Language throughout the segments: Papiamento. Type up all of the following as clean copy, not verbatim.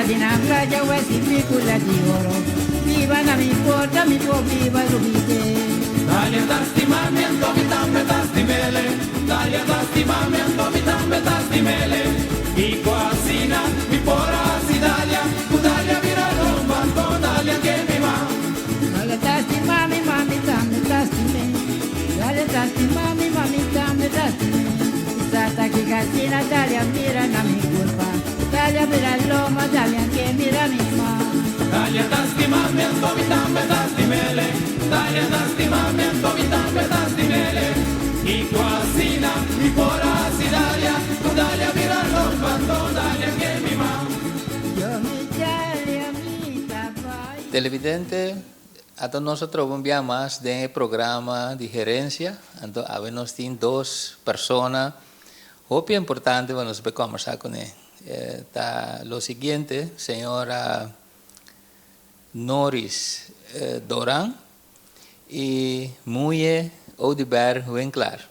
di na playa wesi picula di oro Biba na mi porta mi por biba lubide. Dalia ta stima mi anto mi tambe ta stimele Dalia ta stima mi anto mi tambe ta stimele Kiko asina mi por a hasi Dalia Ku Dalia bira lomba anto Dalia ke mi ma. Dalia ta stima mi ma mi tambe ta stime Dalia ta stima mi ma mi tambe ta stime Sa ta kiko asina Dalia mira na mi kurpa Dalia bira lomba Dalia ke mira mi ma. Dalia ta stima mi anto mi tambe ta stimele Dalia ta stima mi anto mi tambe ta stimele Kiko asina mi por a hasi Dalia Ku Dalia bira lomba anto Dalia ke mi ma. Yo mi Dalia mi ta bai. Televidente, ata nos a troba un bia mas den e programa di Herencia, anto awe nos tin dos persona hopi importante pa nos por combersa cune. Ta lo siguiente, señora Noris Doran y Muye Oduber Winklaar.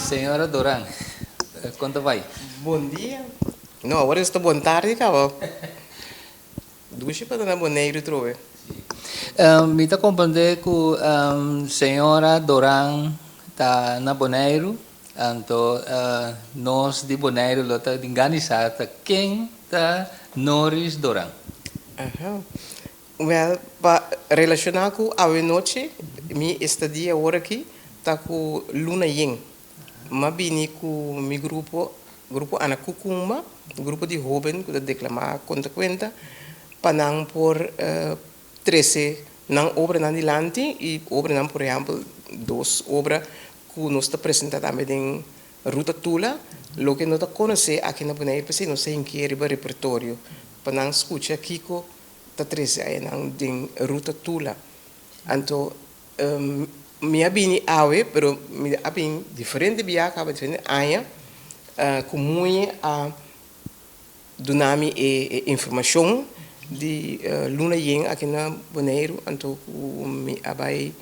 Señora Doran, kon ta bai? Bon dia. No, awor es ta bon tardi caba. Dushi pa ta na Boneiru trobe. Mi ta comprende cu señora Doran ta na Boneiru, anto nos di Boneiru lo ta dinganisa ta ken ta Noris Doran. Aha. Wel, pa relaciona cu awe nochi, mi estadia awor aki ta cu luna yen. M'a bini ku mi grupo, Grupo Ana Kukumba, grupo di hóben ku ta deklamá konta kuenta, pa nan por trese nan obranan dilanti i obranan, por ehèmpel, dos obra ku nos ta presentá tambe den Ruta Tula, loke no ta konosé aki na Boneiru, p'esei nos ta hinkié riba repertorio pa nan skucha kiko ta trese ayanan den Ruta Tula. Anto Mi a bini awe, pero mi a bin diferente bia kaba, diferente aña, ku Muñe a duna mi e informashon di luna yen aki na Boneiru, anto ku mi a bai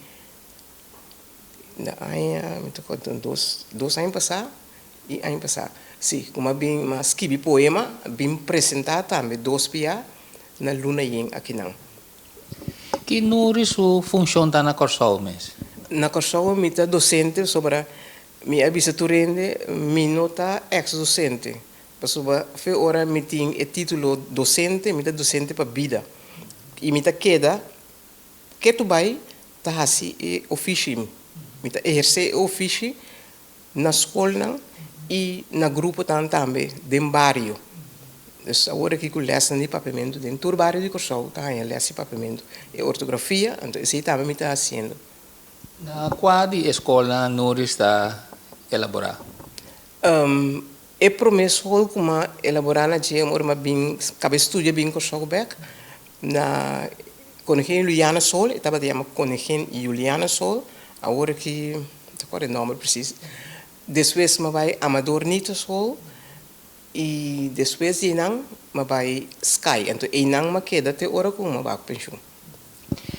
na aña, mi ta kòrda dos, dos aña pasá i aña pasá, si, ku mi a bin, mi a skibi poema, bin presentá tambe dos bia na luna yen akinan. Ki Nuri su funshon ta na Kòrsou mes? Na Kòrsou mi ta dosente pasobra mi a bisa tur hende mi no ta èks dosente pasobra fe ora mi tin e titulo dosente mi ta dosente pa bida i mi ta keda ketu bai ta hasi e ofishi mi ta ehersé e ofishi na skolnan i na gruponan tambe den bario. Dus awor aki ku lèsnan di papiamentu den tur bario di Kòrsou ta haña lès di papiamentu. E ortografia, anto esei tambe mi ta hasiendo. Na kua di e skolnan Nuris ta elaborá? E promé skol ku m'a elaborá na dje ora m'a bin kaba e studia bin Kòrsou bèk na Koningin Juliana School, e tabata yama Koningin Juliana School, awor aki no ta kòrda e nòmber presis. Despues m'a bai Amador Nito School i despues di einan m'a bai Sky, anto einan m'a keda te ora ku m'a bai ku penshun.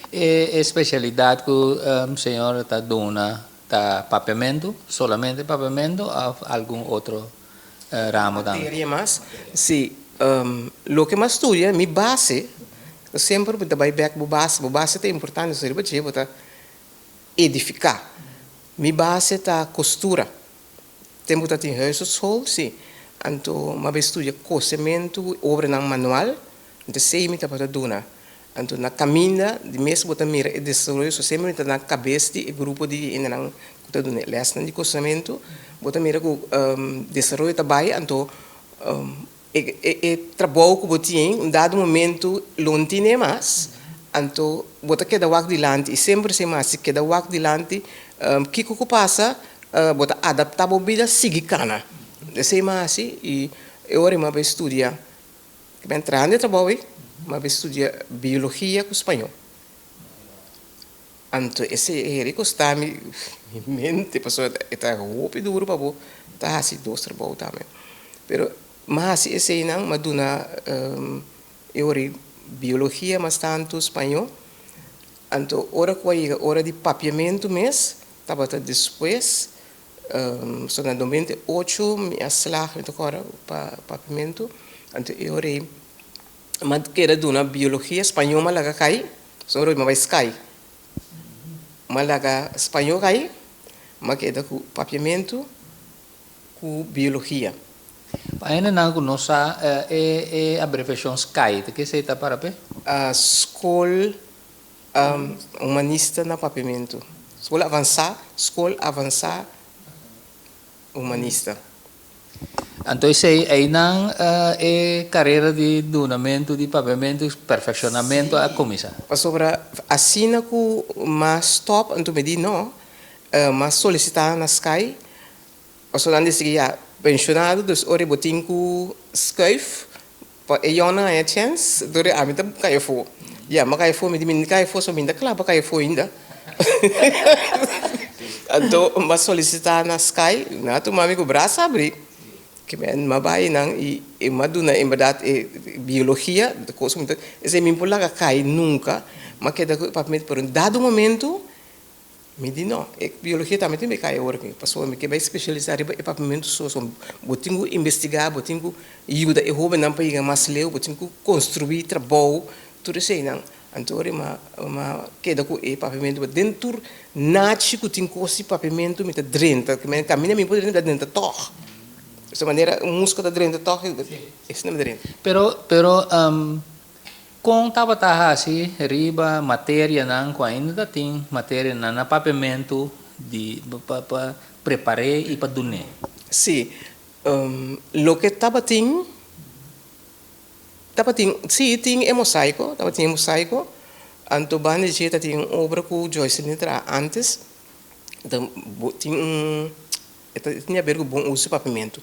E espesialidat ku señor ta duna ta papiamentu, solamente papiamentu òf algun otro ramo tambe? Materia mas, si. Loke m'a studia, mi base, semper bo ta bai bek bo base, bo base ta importante, so riba dje bo ta edifiká. Mi base ta kostura. Tempu ta tin huisartsschool, si. Anto m'a bai studia kosementu, obranan manual, anto esei mi tabata duna. Anto na kaminda di mes bo ta mira e desaroyo, so semper mi ta na kabes di e grupo di hendenan ku ta duna e lèsnan di kosinamentu, bo ta mira ku desaroyo ta bai, anto e trabou ku bo tin un dado momento lo no tine mas, anto bo ta keda wak dilanti i semper esei mas si keda wak dilanti kiko ku pasa bo ta adaptá bo bida sigui kana, esei mas hasi i e ora mi a bai studia. Ki ben traha den trabou ei, mi a bin studia biologia ku spañó. Anto esei heri kosta mi mi mente pasobra e ta hopi duru pa bo ta hasi dos trabou tambe. Pero mi a hasi eseinan, mi a duna e ora biologia mas tantu spañó. Anto ora ku a yega ora di papiamentu mes tabata despues, so na 98 mi a slag mi ta kòrda pa papiamentu. Anto e ora ei mi a keda duna biologia, spañó mi a laga kai. Soro mi a bai sky. Mi a laga spañó kai, mi a keda ku papiamentu ku biologia. Pa hendenan ku no sa e e abreviashon sky ta ke esei ta para p'e? Skol Humanista na Papiamentu. Skol Avansá, Skol Avansá Humanista. Anto esei einan e karera di dunamentu di papiamentu, perfekshonamentu a kuminsá. Pasobra asina ku m'a stòp anto mi di no, m'a solisitá na Sky, pasobra nan di sigui ya penshonado dus ora bo tin ku skuif pa e yònnan haña chèns, dor ami ta kai afó. Ya m'a kai afó, mi di mi no kai afó, so mi no ta kla pa kai afó ainda. Anto m'a solisitá na Sky, nan a tuma mi ku brasa abrí. Ke men m'a bai nan i e m'a duna en bèrdat e biologia, kos ku mi ta, esei mi no por laga kai nunka. M'a keda ku e papia, pero dado momento Mi di no, e biologia tambe tin be kai awor aki, pasobra mi ke bai spesialisá riba e papiamentu so, so bo tin ku investigá, bo tin ku yuda e hóbennan pa yega mas leu, bo tin ku konstruí trabou, tur eseinan. Anto ora mi a keda ku e papiamentu, den tur nachi ku tin kos di papiamentu mi ta drenta, kaminda mi por drenta mi ta drenta tòg. Esta manera un muska ta drenta tòg, esei mi ta drenta. Pero, pero Kon tabata hasi riba materianan ku ainda ta tin materianan na papiamentu di pa pa prepar'é i pa dun'é? Sí, loke tabatin, tabatin, sí tin e mosaiko, tabatin e mosaiko, anto banda di dje tatin un obra ku Joyceline a traha ántes, tin un, e ta tin haber ku bon uso di papiamentu,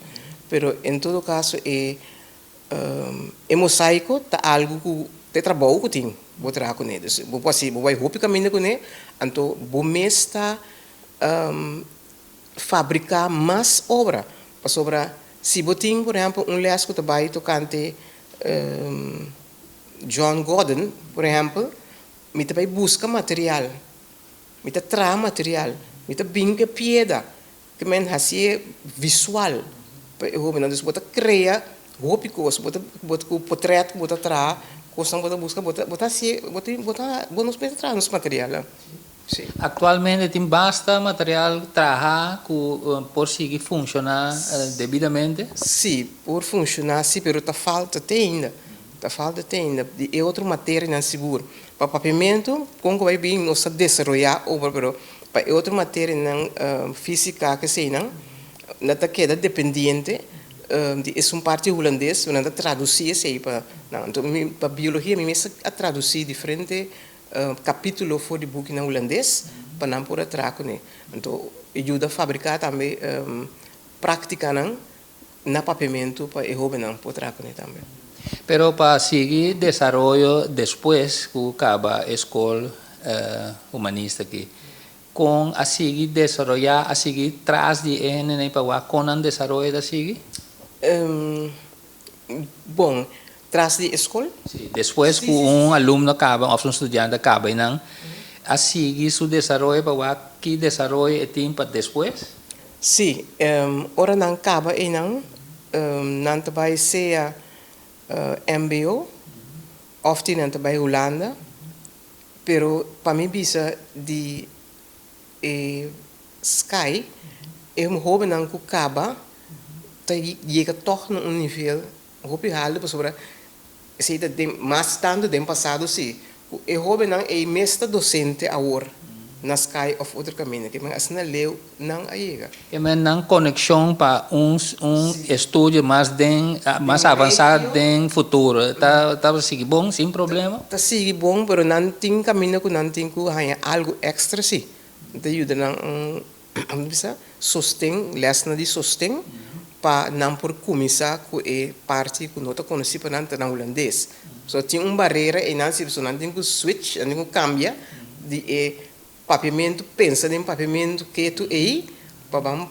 pero en todo kaso e E mosaico ta algu ku ta e trabou ku tin bo traha kuné. Dus bo por hasi, bo bai hopi kaminda kuné, anto bo mes ta fabriká mas obra. Pasobra si bo tin por ehèmpel un lès ku ta bai tokante John Gordon por ehèmpel, mi ta bai buska material, mi ta traha material, mi ta bin ku e pieda. Ke men hasié visual pa e hóbennan. Dus bo ta krea hopi kos, bo ta bo ta ku potrèt ku bo ta traha, kosnan bo ta buska, bo ta bo ta hasié bo tin bo ta bo nos mester traha nos materialnan. Sí. Aktualmente tin basta material traha ku por sigui funshoná debidamente? Sí, por funshoná sí, pero ta falta te ainda, ta falta te ainda di e otro materianan sigur. Pa papiamentu, kon ku bai bin nos ta desaroyá obra, pero Pa e otro materianan físika keseinan, nan ta keda dependiente di esun parti hulandes, nan ta tradusí esei pa nan. Anto mi pa biologia mi mes a tradusí diferente kapítulo for di bukinan hulandes pa nan por a traha kuné. Anto e yuda fabriká tambe práktikanan na papiamentu pa e hóbennan por traha kuné tambe. Pero pa sigui desaroyo despues ku kaba e skol humanista aki, kon a sigui desaroyá, a sigui tras di e hendenan pa wak kon nan desaroyo ta sigui? Bon, tras di e skol? Si, despues ku un alumno kaba òf un studiante kaba einan, a sigui su desaroyo pa wak ki desaroyo e tin pa despues? Sí, ora nan kaba einan, nan ta bai sea mbo òf tin nan ta bai Hulanda, pero pa mi bisa di e sky, e hóbennan ku kaba ta yega tòg na un nivel hopi haltu pasobra esei ta den mas tantu den pasado sí ku e hóbennan ei mes ta dosente awor na Sky òf otro kaminda ke men asina leu nan a yega. Ke men nan konekshon pa un un estudio mas den mas avansá den futuro ta ta sigui bon sin problema? Ta sigui bon pero nan tin kaminda ku nan tin ku haña algu èkstra sí ta yuda nan Amo bisa sosten, lèsnan di sosten pa nan por kuminsá ku e parti ku no ta konosí pa nan ta na hulandes. So tin un barera einan si pasobra nan tin ku switch, nan tin ku kambia di e papiamentu, pensa den papiamentu ketu ei pa ban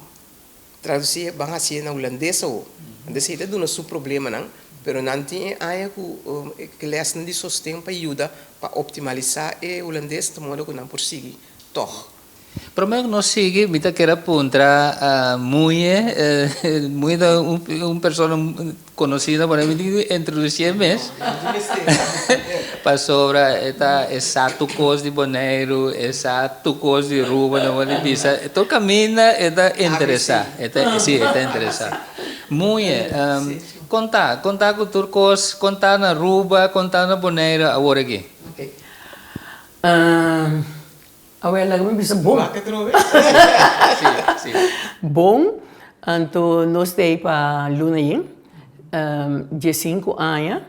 tradusi e, ban hasié na hulandes awo. Anto esei ta duna su problemanan, pero nan tin e aña ku e lèsnan di sosten pa yuda pa optimalisá e hulandes te modo ku nan por sigui tòg. Promé ku nos sigui, mi ta kere a puntra Muye, Muye ta un persona konosí na Boneiru, mi tin ku introdusié mes, pasobra e ta e sa tur kos di Boneiru, e sa tur kos di Aruba, no por di bisa, tur kaminda e ta interesá, e ta, si, e ta interesá. Muye, konta, konta ku tur kos, konta na Aruba, konta na Boneiru awor aki. Awel laga mi bisa bon. Bon, anto nos ta ei pa luna yen, diesinku aña,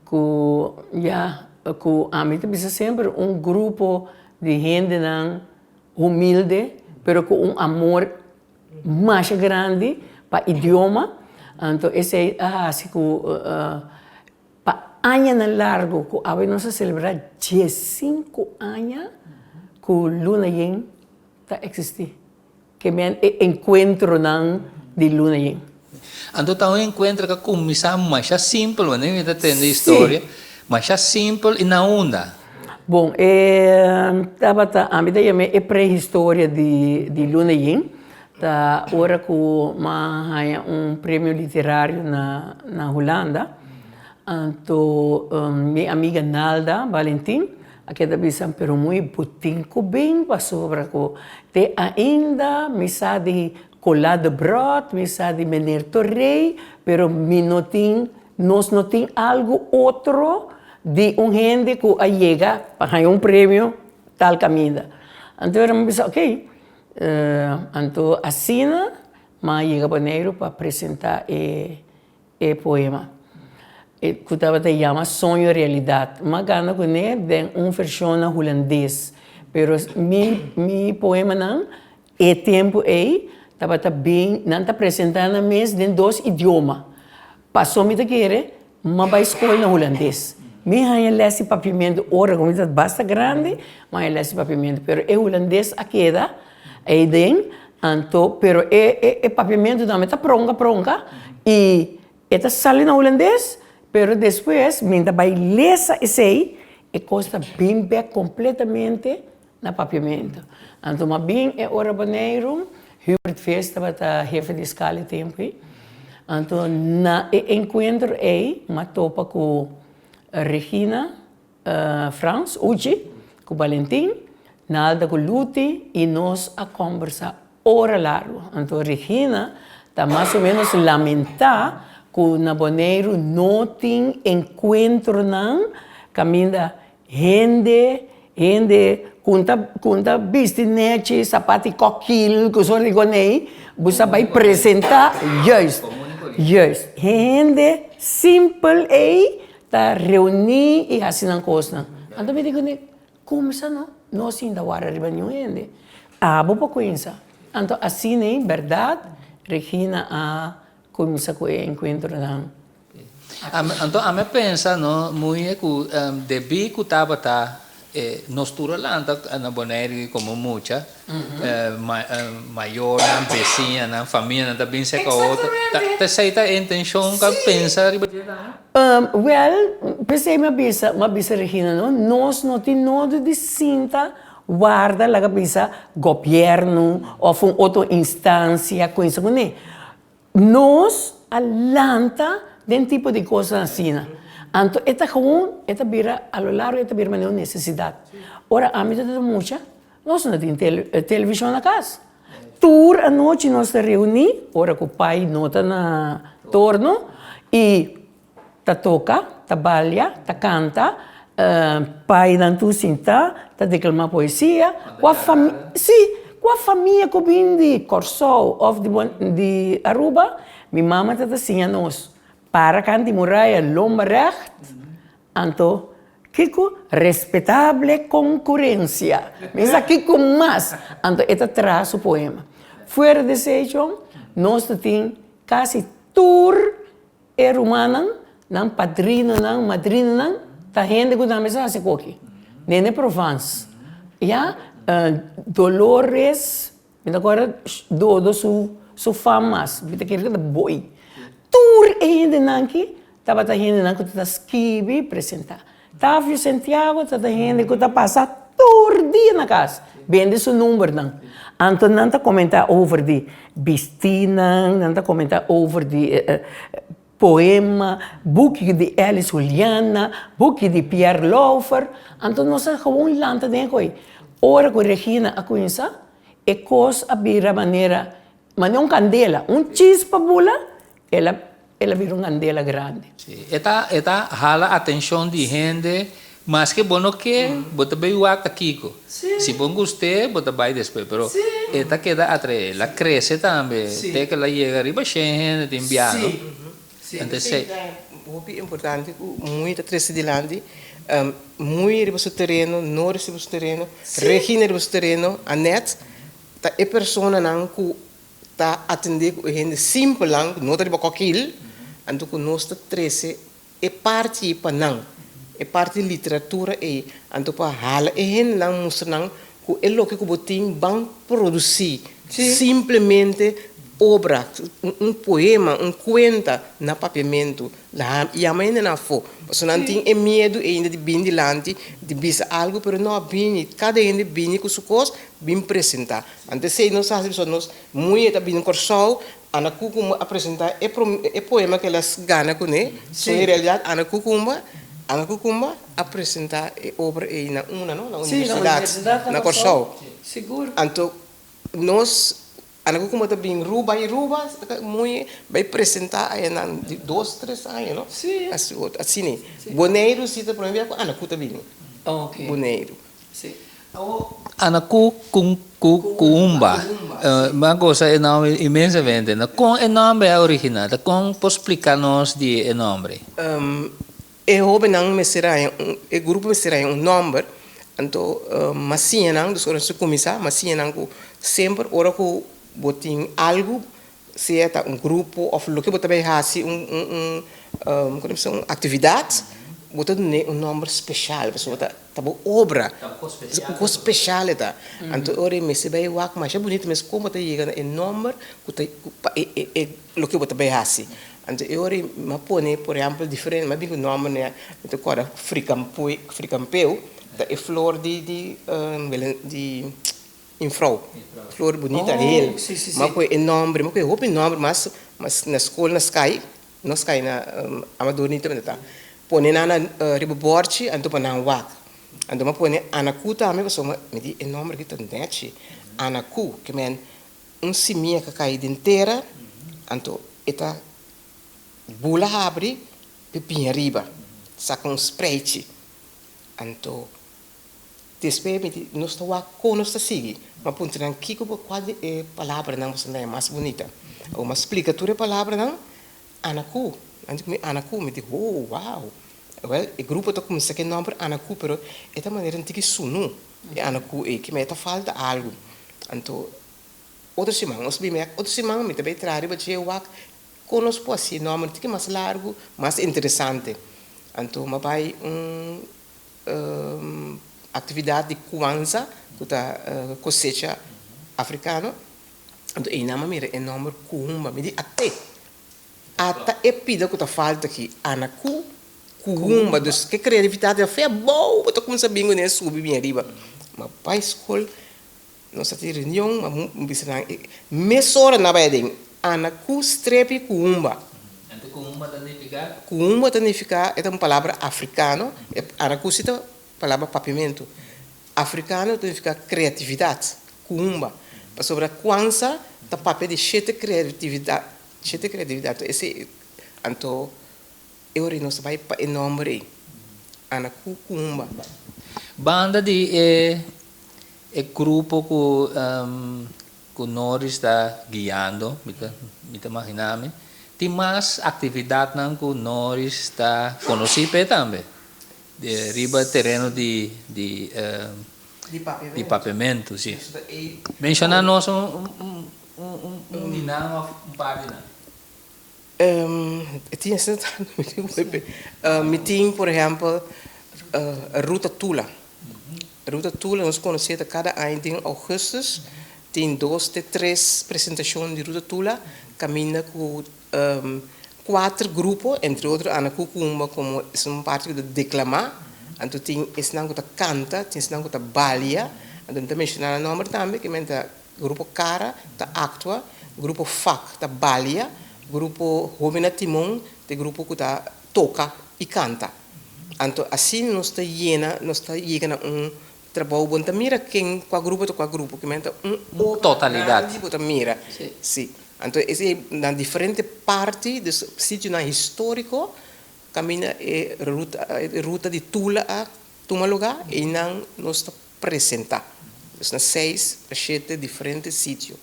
ku ya ku ami ta bisa semper un grupo di hendenan humilde pero ku un amor masha grandi pa idioma, anto esei a hasi ku Pa añanan largu ku awe nos a selebrá diesinku aña ku Luna Yen ta eksistí. Ke men e enkuentronan di Luna Yen. Anto ta un enkuentro ku a kuminsá masha simpel, wanneer mi ta tende historia, masha simpel i na unda? Bon, e tabata, ami ta yam'é e prehistoria di Luna Yen. Ta ora ku m'a haña un premio literario na na Hulanda, anto mi amiga Nalda Valentin a keda bisa, pero muy bo tin ku bin pasobra ku te ainda mi sa di Cola de Brot, mi sa di Meneer Torrey, pero mi no tin, nos no tin algu otro di un hende ku a yega pa haña un premio tal kaminda. Anto mi bisa, ok. Anto asina m'a yega Boneiru pa presentá e e poema ku tabata yama Soño Realidat. M'a gana kuné den un vershon na hulandes, pero mi mi poemanan e tempu ei tabata bin nan ta presentá nan mes den dos idioma. Paso mi ta kere M'a bai skol na hulandes. Mi haña les di papiamentu ora ku mi ta basta grandi, mi haña les di papiamentu, pero e hulandes a keda eiden, anto pero e e e papiamentu tambe ta pronka pronka i e ta sali na hulandes, pero despues mi ta bai lesa esei, e kos ta bin bek kompletamente na papiamentu. Anto m'a bin e ora Boneiru, Hubert Vis tabata hefe di skal e tempu ei. Anto na e enkuentro ei m'a topa ku Regina Frans, Uchi, ku Balentin, Nalda ku Luti i nos a kòmbersá ora largu. Anto Regina ta mas o ménos lamentá ku na Boneiru no tin enkuentronan kaminda Hende, hende ku ta ku ta bisti nechi, sapati kokil, ku sort di konei, bo sa bai presentá, juist, juist. Hende simpel ei ta reuní i hasi nan kosnan. Anto mi di kuné, kumsa no, no sinta wara riba niun hende. Abo por kuinsa. Anto asina ei, bèrdat, Regina a kuminsá ku e enkuentronan. Anto ami a pensa no muy cu debí cu tabata nos tur a lanta na Bonaire como mucha, mayornan, beciñanan, famianan ta bin cerca otro, ta esey ta e intencion cu a pensa riba dje tambe? Wel, p'esey mi a bisa, mi a bisa Regina no, nos no tin nodo di sinta warda laga bisa gobierno of un otro instancia cuinsa cune. Nos a lanta den tipo di cosnan asina. Anto e ta gewoon, e ta bira, a lo largo e ta bira manera un necesidad. Ora ami ta ta mucha, nos no tin television na cas. Tur anochi nos ta reuni, ora cu pai no ta na torno, y ta toca, ta balia, ta canta, painan tur sinta ta declama poesia, cua famia, si, cua famia cu bin di Corsou of di Aruba, mi mama ta ta siña nos, para canta di muraya lomba recht, anto kico? Respetable concurencia, mi sa kico mas, anto e ta traha su poema. Fuera di esey chon, nos ta tin casi tur E rumannan, nan padrinonan, madrinonan ta hende ku tambe sa hasi koki. Nene Provence. Ya, Dolores, mi ta kòrda Dodo su su fam mas, mi ta kere ku ta Boy. Tur e hendenan aki tabata hendenan ku ta skibi presentá. Tavio Santiago tabata hende ku ta pasa tur dia na kas bende su numbernan. Anto nan ta komentá over di bistinan, nan ta komentá over di poema, buki di Elis Juliana, buki di Pierre Lauffer. Anto nos a gewoon lanta den e koe. Ora ku Regina a kuminsá, e kos a bira manera, manera un kandela, un chispa bula, el a el a bira un kandela grandi. Sí, e ta e ta hala atenshon di hende, maske bo no ke, bo ta bay wak ta kiko. Si bo gust'é, bo ta bay despues, pero e ta keda atraé. El a krese tambe, te ke el a yega riba shen hende tin bia, no? Anto esei. Hopi importante ku muy ta trese dilanti, muy riba su tereno, Noris riba su tereno, Regina riba su tereno, Annette ta e personanan ku ta atendé ku e hende simpelnan ku no ta riba kokil, anto ku nos ta trese e parti ei pa nan, e parti di literatura ei, anto pa hala e hendenan mustra nan ku e loke ku bo tin ban produsí, simplemente obra, un poema, un kuenta na papiamentu, yama hendenan afó, pasobra nan tin e miedu ainda di bini dilanti di bisa algu, pero no a bini, kada hende bini ku su kos bin presentá. Anto esei nos a hasi pasobra nos muhé ta bini Kòrsou, Ana Kukumba a presentá e e poema ku el a gana kuné. So en realidat Ana Kukumba, Ana Kukumba a presentá e obra ei na una no, na universidat na Kòrsou. Anto nos Ana Kukumba ta bin Ruba i Ruba muhé bai presentá ayanan di dos tres aña no, asina. Boneiru si ta promé bia ku Ana Ku ta bini Boneiru. Ana ku ku kuumba. Mi a gosa e nomber inmensamente. No kon e nomber a originá? Ta kon por splika nos di e nomber? E hóbennan mester haña un, e grupo mester haña un nomber. Anto mas siña nan, dus ora nos a kuminsá, mas siña nan ku semper ora ku bo tin algu, sea ta un grupo òf loke bo ta bai hasi un un un komo bisa un aktividat, bo ta dun'é un nòmber speshal pasobra ta ta bo obra, un kos speshal e ta. Anto e ora ei mester bai wak masha bunita mes kon bo ta yega na e nòmber ku ta pa e e e loke bo ta bai hasi. Anto e ora ei mi a pone por ehèmpel diferente, mi a bin ku nòmber mi ta kòrda frikampue frikampeu ta e flor di di di Infrou, flor bunita hel. Ma ku e nomber, ma ku e hopi nomber mas mas na skol na sky, no sky na Amador Nito mester ta. Pone nan na riba bòrchi anto pa nan wak. Anto mi a pone Anaku tambe pasobra mi di e nomber aki ta nèchi. Anaku, ke men un simia ka kai den tera anto e ta bula habri pi piña riba, saka un spreichi. Anto Despues mi di, Nos ta wak kon nos ta sigui. Mi a puntra nan kiko bo kua di e palabranan boso ta haña mas bunita. Awor mi a splika tur e palabranan, Anaku. Nan di ku mi, Anaku. Mi di, Ho, wou! Wèl, e grupo ta kuminsá ku e nòmber Anaku, pero e ta manera un tiki sunú, e Anaku ei, ke mi ta falta algu. Anto, otro siman, nos bin bèk otro siman, mi ta bai traha riba dje wak kon nos por hasi e nòmber un tiki mas largu, mas interesante. Anto mi a bai un. Actividad di Kwanzaa cu ta cosecha africano, anto eynan mi a mira e nomber Kuhumba, mi di ate, ata e pida cu ta falta aki, ana cu Kuhumba, dus ke creatividad di afé abou bo ta cuminsa bin cu subi bin ariba, ma bay school nos a tin reunion, mi bisa nan mesora nan a bay aden, ana cu strepi Kuhumba. Anto Kuhumba ta nifica? Kuhumba ta nifica, e ta un palabra africano, ana cu si ta palabra papiamentu. Africano ta nifica creatividad, Kuhumba. Pasobra Kwanzaa ta papia di shete creatividad, shete creatividad, esey, anto E ora nos ta bai pa e nomber ei, Ana ku Kumba. Banda di e e grupo ku ku Noris ta guiando, mi ta mi ta magina mi, tin mas aktividatnan ku Noris ta konosí p'e tambe, di riba tereno di di Di di papiamentu, si. Menshoná nos un un un un di nan òf un par di nan. E tin asina tantu mi tin mi tin por ehèmpel Ruta Tula. Ruta Tula nos konosé ta kada aña den ougùstùs tin dos te tres presentashon di Ruta Tula kaminda ku kuater grupo, entre otro Ana Kukumba komo esun parti ku ta deklamá, anto tin esnan ku ta kanta, tin esnan ku ta balia, anto mi ta menshoná nan nòmber tambe, ke men ta Grupo Kara ta aktua, Grupo Fak ta balia, Grupo Hoben na Timon ta e grupo ku ta toka i kanta. Anto asina nos ta yena, nos ta yega na un trabou bon ta mira ken kua grupo ta kua grupo, ke men ta un obra grandi bo ta mira. Si. Anto esei na diferente parti, dus sitionan históriko kaminda e ruta e ruta di Tula a tuma lugá, einan nos ta presentá. Dus na seis pa shete diferente sitio.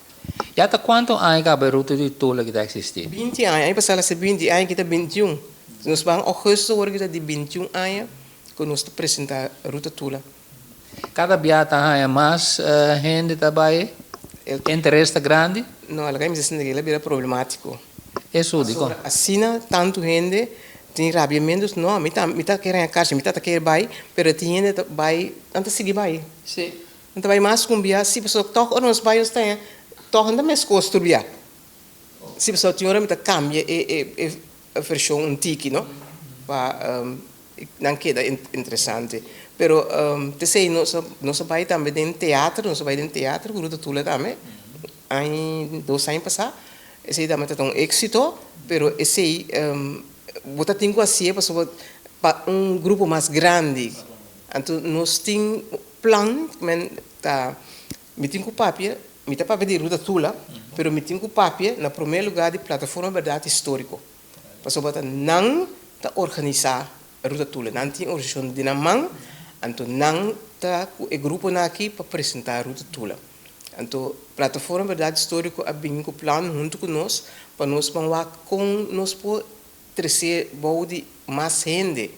Ya ta kuantu aña kaba e ruta di Tula ki ta eksistí? Binti aña. Aña pasá la ser binti, aña aki ta bintiun. Nos ban ougùstus awor ki ta di bintiun aña ku nos ta presentá Ruta Tula. Kada bia ta haña mas hende ta bai? E interes ta grandi? No, alga mi ta sinti ku el a bira problemátiko. Esu, dikon? Pasobra asina tantu hende tin rabiamentu, no, mi ta mi ta kere haña karchi, mi ta ta kere bai, pero tin hende ta bai, nan ta sigui bai. Nan ta bai mas ku un bia, si, pasobra tòg ora nos bai nos ta haña, tòg nan ta meskos tur bia. Si, pasobra tin ora mi ta kambia e e e vershon un tiki, no, pa nan keda interesante. Pero t'esei nos a nos a bai tambe den teatro, nos a bai den teatro ku Ruta Tula tambe, aña dos aña pasá. Esei tambe ta ta un éksito, pero esei bo ta tin ku hasié pasobra pa un grupo mas grandi. Anto nos tin plan, men ta mi tin ku papia, mi ta papia di Ruta Tula, pero mi tin ku papia na promé lugá di Plataforma Bèrdat Históriko. Pasobra ta nan ta organisá Ruta Tula, nan tin organisashon den nan man, anto nan ta ku e gruponan aki pa presentá Ruta Tula. Anto Plataforma Bèrdat Históriko a bini ku plan huntu ku nos pa nos ban wak kon nos por tresé bou di mas hende.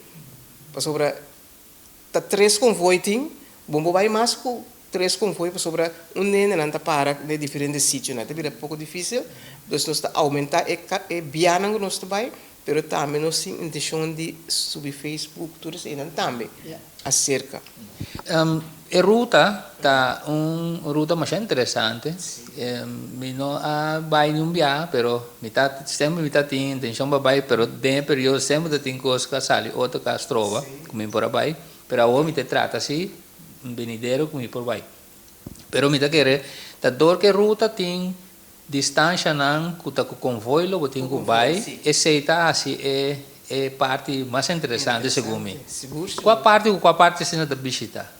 Pasobra ta tres konvoi tin, bon bo bai mas ku tres konvoi pasobra un hendenan ta para den diferente sitionan. Ta bira poko difísil, dus nos ta oumentá e e bianan ku nos ta bai, pero tambe nos tin intenshon di subi Facebook tur eseinan tambe aserka. E ruta ta un ruta masha interesante. Mi no a bai niun biaha, pero mi ta semper mi ta tin intencion pa bai, pero den e periodo semper ta tin cos cu a sali otro cu a stroba cu mi por a bai. Pero awor mi ta trata si un benidero cu mi por bai. Pero mi ta kere ta dor cu e ruta tin distancianan cu ta cu convoy lo bo tin cu bai, esey ta haci e e parti mas interesante segun mi. Cua parti cu cua parti asina ta bishita?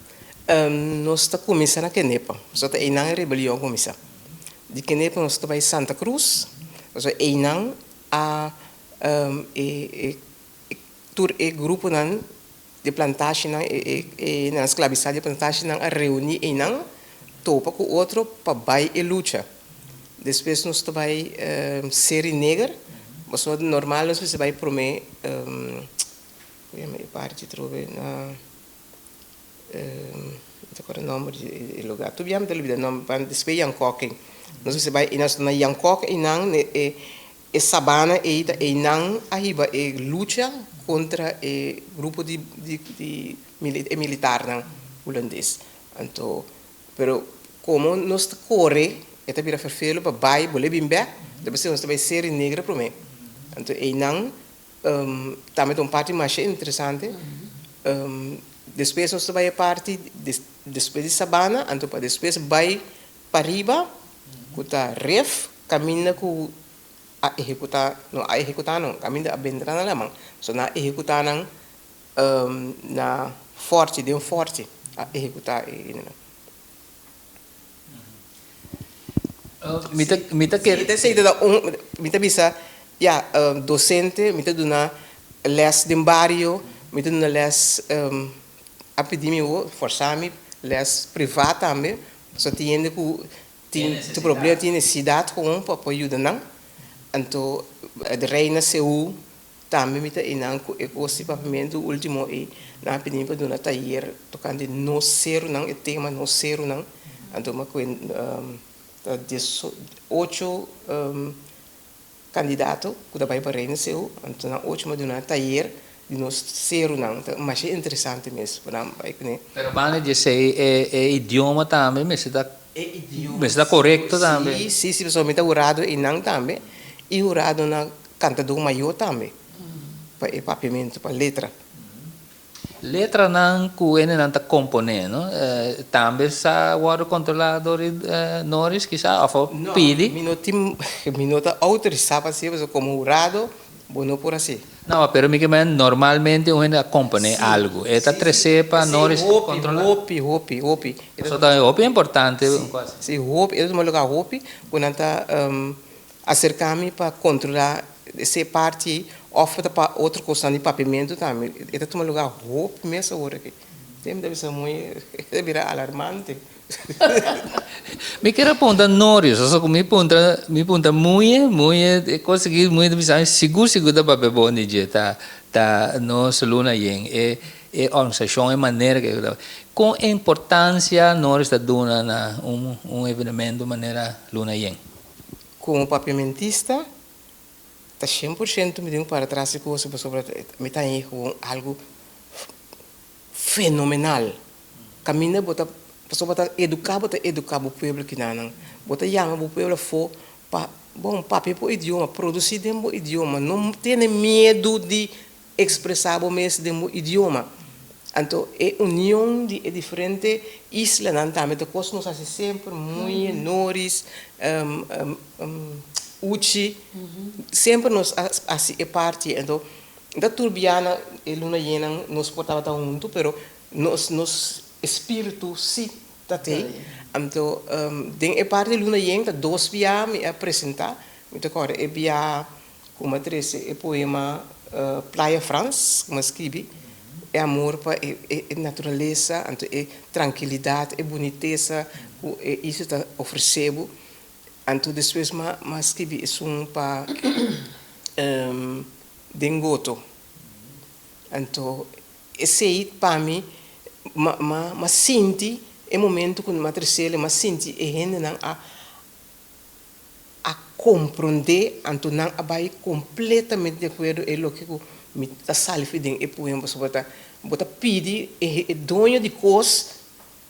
Nos ta cuminsa na Kenepa, pasobra ta eynan e rebelion a cuminsa. Di Kenepa nos ta bay Santa Cruz, pasobra eynan a e tur e gruponan di plantashinan, e hendenan sklabisá di plantashinan a reuní einan, topa ku otro pa bai e lucha. Despues nos ta bai Seri Neger, pasobra normal nos mester bai promé, ku yama e parti atrobe na, mi ta kòrda nòmber di e lugá, tur bia mi ta lubida nòmber, despues Yankòk ei. Nos mester bai, na Yankòk einan e E sabana ei ta einan a hiba e lucha kontra e grupo di di e militarnan hulandes. Anto, pero komo nos ta kore e ta bira ferfelu pa bai bolé bin bèk, ta p'esei nos ta bai Seri Negra promé. Anto einan tambe ta un parti masha interesante. Despues nos ta bai e parti despues di sabana, anto pa despues bai Pariba ku ta ref kaminda ku a ehekutá, no a ehekutá no, kaminda a bentra na laman. So nan a ehekutá nan na fòrti, den fòrti a ehekutá e hendenan. Mi ta, mi ta kere. Mi ta esei ta un, mi ta bisa, ya, dosente, mi ta duna lès den bario, mi ta duna lès, a pidi mi wou, fòrsá mi, lès privá tambe. Pasobra tin hende ku tin problema, tin nesesidat kon pa por yuda nan. Anto de Reina Seú tambe mi ta einan ku e kos di papiamentu último ei nan a pidi mi pa duna tayer tokante nos serunan, e tema nos serunan. Anto mi a kohe ta diesocho kandidato ku ta bai pa Reina Seú, anto nan ocho mi a duna tayer. di nos serunan. Ta masha interesante mes pa nan bai kuné. Pero banda di esei e e idioma tambe mester ta E idioma mester ta korekto tambe. Si, si, si, pasobra mi ta hurado einan tambe i hurado na Kantadó Mayó tambe pa e papiamentu, pa letra. Letranan ku hendenan ta komponé, no? Tambe sa wòrdu kontrolá dor di Noris kisá òf a pidi? No, mi no tin, mi no ta outorisá pa hasié pasobra komo hurado bo no por hasié. No, pero mi ke men normalmente un hende a komponé algu, e ta tresé pa Noris kontrolá? Sí, hopi, hopi, hopi. Pasobra ta hopi importante un kos. Sí, hopi, e ta tuma lugá hopi ku nan ta Aserká mi pa kontrolá esei parti ei òf ta pa otro kosnan di papiamentu tambe. E ta tuma lugá hopi mes awor aki. Te mi ta bisa muy e ta bira alarmante. Mi kier a puntra Noris, osea ku mi puntra mi puntra Muye, Muye e kos aki Muye ta bisa mi sigur sigur ta papia bon di dje ta ta nos luna yen e e organisashon e manera ke ta kon importansia Noris ta duna na un un evenemento manera luna yen? Komo papiamentista ta shen por shento mi tin ku para tras di kosa pasobra mi ta haña gewoon algu fenomenal. Kaminda bo ta pasobra bo ta eduká bo ta eduká bo pueblo kinanan. Bo ta yama bo pueblo afó pa bon papia bo idioma, produsí den bo idioma, no tene miedu di Expresá bo mes den bo idioma. Anto e union di e diferente islanan tambe ta cos nos haci semper, Muye, Noris, Uchi, semper nos a haci e parti. Anto ta tur biaha e luna yenan nos por tabata hunto, pero nos nos espiritu si ta tey. Anto den e parti di luna yen ta dos biaha mi a presenta, mi ta corda e biaha Ku mi a trese e poema Playa Frans ku mi a skibi, e amor pa e naturalesa, anto e trankilidat, e bunitesa ku e isla ta ofresé bo. Anto despues mi a skibi esun pa Den Goto. Anto esei pa mi, mi a sinti e momento ku mi a tresel, mi a sinti e hendenan a a komprondé, anto nan a bai kompletamente di akuerdo e loke ku mi ta sali fi den e poema, pasobra ta bo ta pidi e e doño di kos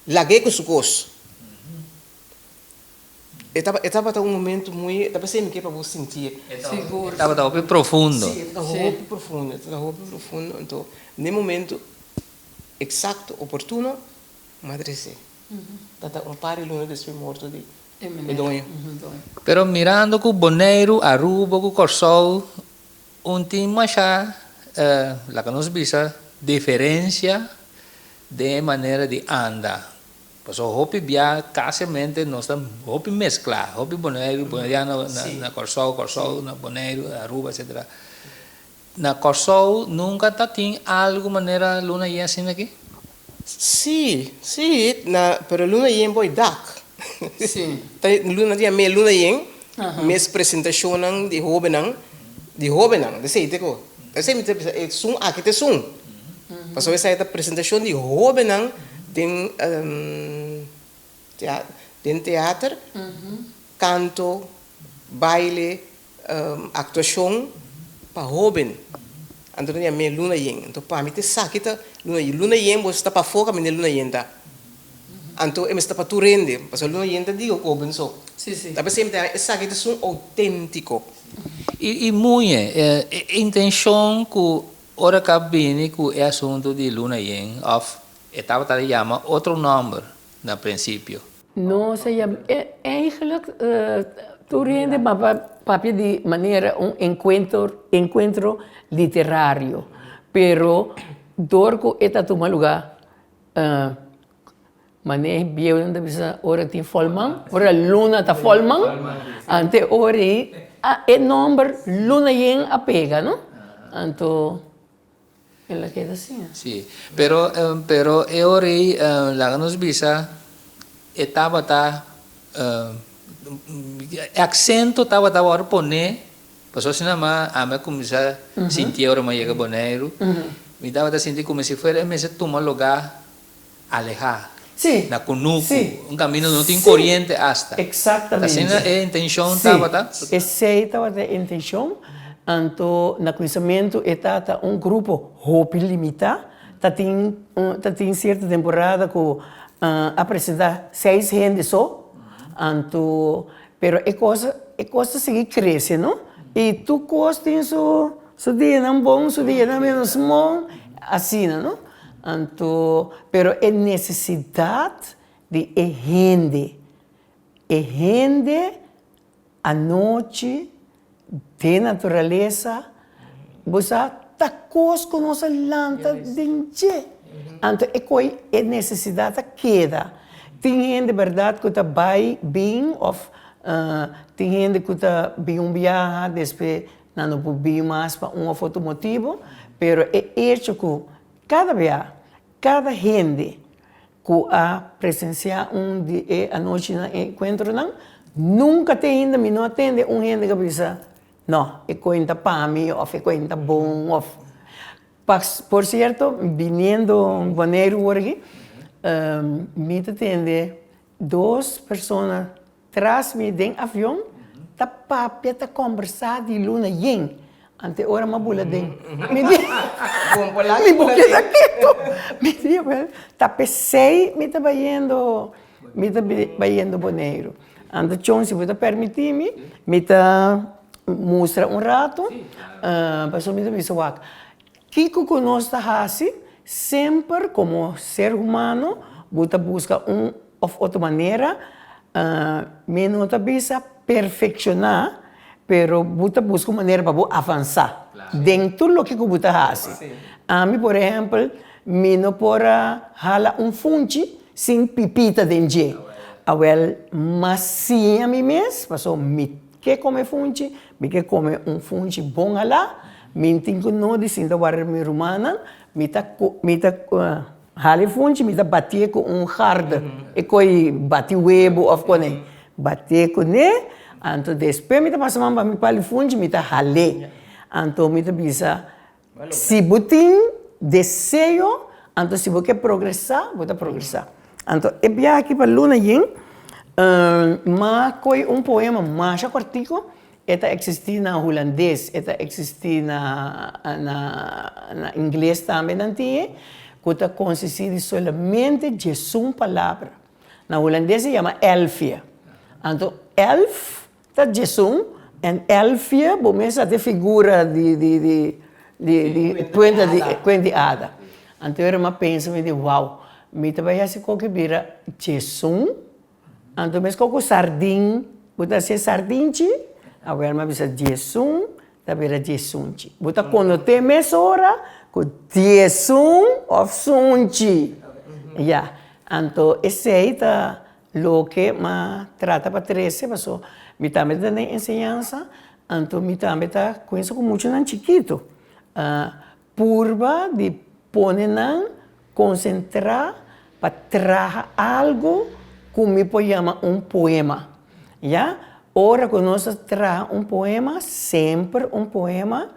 lag'é ku su kos. E taba e tabata un momento muy, ta p'esei mi ke pa bo sintié. Sigur. E tabata hopi profundo. Sí, e tabata hopi profundo, e tabata hopi profundo, anto den momento eksakto, oportuno, mi a tres'é. Tata un par di luna despues morto di e doño. Pero mirando ku Boneiru, Aruba ku Kòrsou un tin masha, laga nos bisa, diferensia den e manera di anda. Pasobra hopi bia kasiamente nos ta hopi mesklá, hopi Boneiru, boneriano na Kòrsou, Kòrsou na Boneiru, Aruba etsetera. Na Kòrsou nunka ta tin algu manera luna yen asina aki? Sí, sí, na, pero luna yen boy dak. Sí. Ta luna di ame luna yen, mes presentashonnan di hóbennan, di hóbennan, ta esei te ko. Ta esei mi ta bisa, esun aki ta esun. Pasobra esei ta presentashon di hóbennan den den teater, kanto, baile, Actuacion pa hoben. Anto nan yam'é luna yen. Anto pa mi ta esaki ta luna yen. Luna yen bo sta pafó kaminda luna yen ta. Anto e mester ta pa tur hende. Pasobra luna yen ta di hoben so. Ta p'esei mi ta yama esaki ta esun outéntiko. I muñe, e intencion ku ora ka bini ku e asuntu di luna yen òf e tabata yama otro nòmber na prinsipio. No se yama, eigenlijk tur hende papia di manera un encuentro, encuentro literario, pero dor cu e ta tuma lugar manera e bieunan ta bisa ora tin volman, ora luna ta volman, ante ora ei e nomber luna yen a pega no, anto. El a keda asina. Sí, pero, pero e ora ei, laga nos bisa, e tabata, e aksento tabata wòrdu poné, pasobra asina ma ami a kuminsá sintié ora mi a yega Boneiru, mi tabata sinti komo si fuera e mester tuma lugá alehá, Sí, na kunuku, sí, un kaminda no tin sí, koriente asta. Eksaktamente. Asina e intenshon tabata? Sí, esei tabata e intenshon. Anto na kuminsamentu e ta ta un grupo hopi limitá, ta tin ta tin sierto temporada ku a presentá seis hende so, anto pero e kos e kos ta sigui krese no, i tur kos tin su su dianan bon su dianan menos bon asina no, anto pero e nesesidat di e hende, e hende Anochi den naturalesa bo sa ta kos ku nos a lanta den dje. Anto e koi e nesesidat ta keda. Tin hende bèrdat ku ta bai bin òf tin hende ku ta bin un biaha despues nan no por bin mas pa un òf otro motibu, pero e echo ku kada bia kada hende ku a presensiá un di e anochinan, e enkuentronan, nunka te ainda mi no a tende un hende ku a bisa, No, e kuenta pa mi òf e kuenta bon òf. Por sierto, biniendo Boneiru wor aki, mi ta tende dos persona Tras mi den avion ta papia ta kombersá di luna yen. Ante ora m'a bula den mi di mi bo keda ketu. Mi di awel ta p'esei mi ta bayendo mi ta bayendo Boneiru. Anto chon si bo ta permití mi, mi ta mustra un ratu pasobra mi ta bisa wak kiko ku nos ta hasi semper komo ser humano bo ta buska un Of otro manera, mi no ta bisa perfekshoná, pero bo ta buska un manera pa bo avansá den tur loke ku bo ta hasi. Ami por ehèmpel, mi no por a hala un funchi sin pipita den dje. Awèl, m'a siña mi mes, pasobra mi ke kome funchi, mi ke kome un funchi bon halá, mi tin ku no di sinta wòrdu mi rumannan, mi ta mi ta Hala e funchi mi ta batié ku un garde, e koi bati webu òf kone. Batié kuné, anto despues mi ta pasa man pa mi pal e funchi mi ta hal'é. Anto mi ta bisa, si bo tin deseo, anto si bo ke progresá, bo ta progresá. Anto e biaha aki pa luna yen, m'a koi un poema masha kòrtiku. E ta eksistí na hulandes, e ta eksistí na na ingles tambe nan tin e, ku ta konsistí di solamente djesun palabra. Na hulandes e yama elfje. Anto elf ta djesun en elfje bo mes a ta e figura di di di di kuenta di kuenta di ada. Anto ora mi a pensa mi di wou, mi ta bai hasi koke bira djesun. Anto meskos ku sardin, bo ta hasié sardinchi, awel mi a bisa diesun ta bira diesunchi. Bo ta konot'é mesora ku diesun òf sunchi. Ya, anto esei ta loke m'a trata pa trese paso mi tambe ta den enseñansa, anto mi tambe ta kuminsa ku muchanan chikitu. Purba di pone nan konsentrá pa traha algu ku mi por yama un poema. Ya, ora ku nos ta traha un poema, semper un poema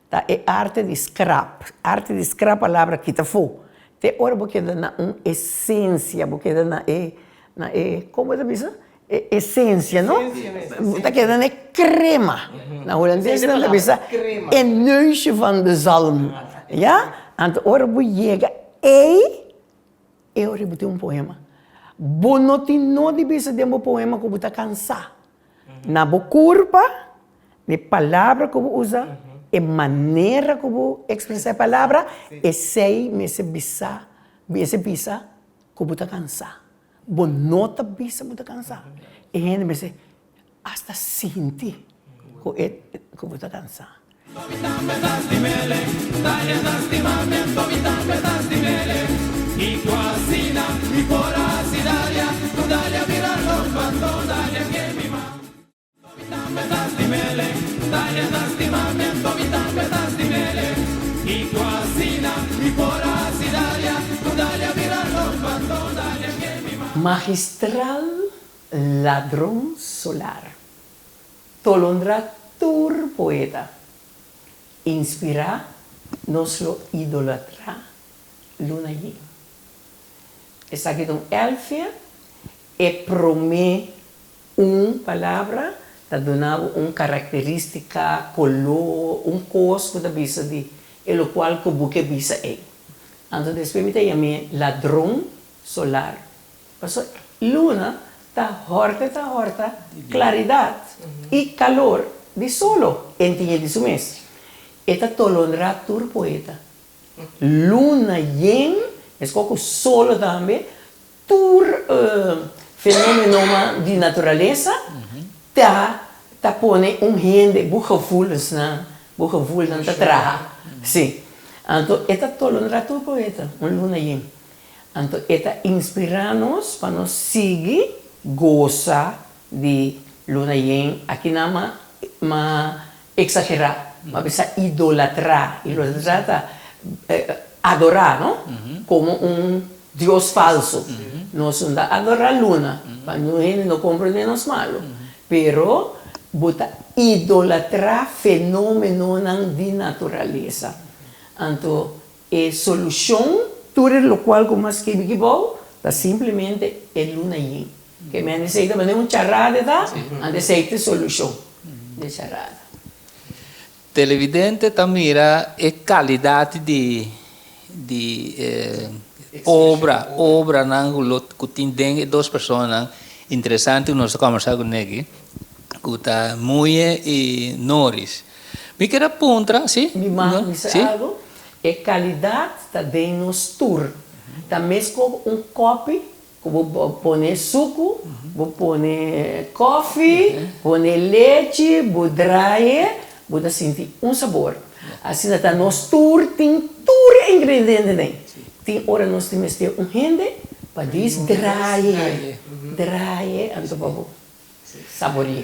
ta e arte di skrap. Arte di skrap palabra kita afó. Te ora bo keda na un esensia, bo keda na e, na e, kon bo ta bisa? E esencia, no? Ta keda na e crema. Na hulandes nan ta bisa e neusje van de zalm. Ya? Anto ora bo yega ei, e ora bo tin un poema. Bo no tin no di bisa den bo poema ku bo ta kansa. Na bo kurpa, e palabra ku bo usa, e manera ku bo ekspresá e palabra, esei mester bisa, mester bisa ku bo ta kansa. Bo no ta bisa bo ta kansa. E hende mester hasta sinti ku e ku bo ta kansa. Magistral ladron solar. Tolondra tur poeta. Inspirá nos lo idolatrá luna yen. Esaki ta un elfia, e promé Un palabra Ta duna bo un karakterístika, koló, un kos ku ta bisa di e lokual ku bo ke bisa ei. Anto despues mi ta yam'é ladron solar. Pasobra luna ta hòrta ta hòrta klaridat i kalor di solo en tin e di su mes. E ta tolondrá tur poeta. Luna yen, meskos ku solo tambe, Tur fenomenonan di naturalesa ta ta pone un hende bo gevoelensnan, bo gevoelnan ta traha. Si. Anto e ta tolondra tur poeta, un luna yen. Anto e ta inspira nos pa nos sigui gosa di luna yen. Akinan ma ma Exagerá, ma bisa idolatrá. Idolatrá ta adorá, no? Como un dios falso. Nos no ta adorá luna, pa niun hende no comprende nos malo. Pero bo ta idolatrá fenomenonan di naturalesa. Anto e solucion, tur e locual cu mas skibi aki bou, ta simplemente e luna yin. Ke men esei ta manera un charada ta, anto esei ta e solushon di e charada. Televidente ta mira e kalidat di di e obra, obranan ku lo ku tin den e dos personanan interesante ku nos ta kòmbersá kuné aki, ku ta Muye i Noris. Mi kier a puntra, si? Mi mag bisa algu? E kalidat ta den nos tur. Ta meskos un kòpi Ku bo pone suku, bo pone kofi, pone lechi, bo draye, bo ta sinti un sabor. Asina ta nos tur tin tur e ingredientenan. Tin ora nos tin mester un hende pa dis draye, draye anto pa bo saboria.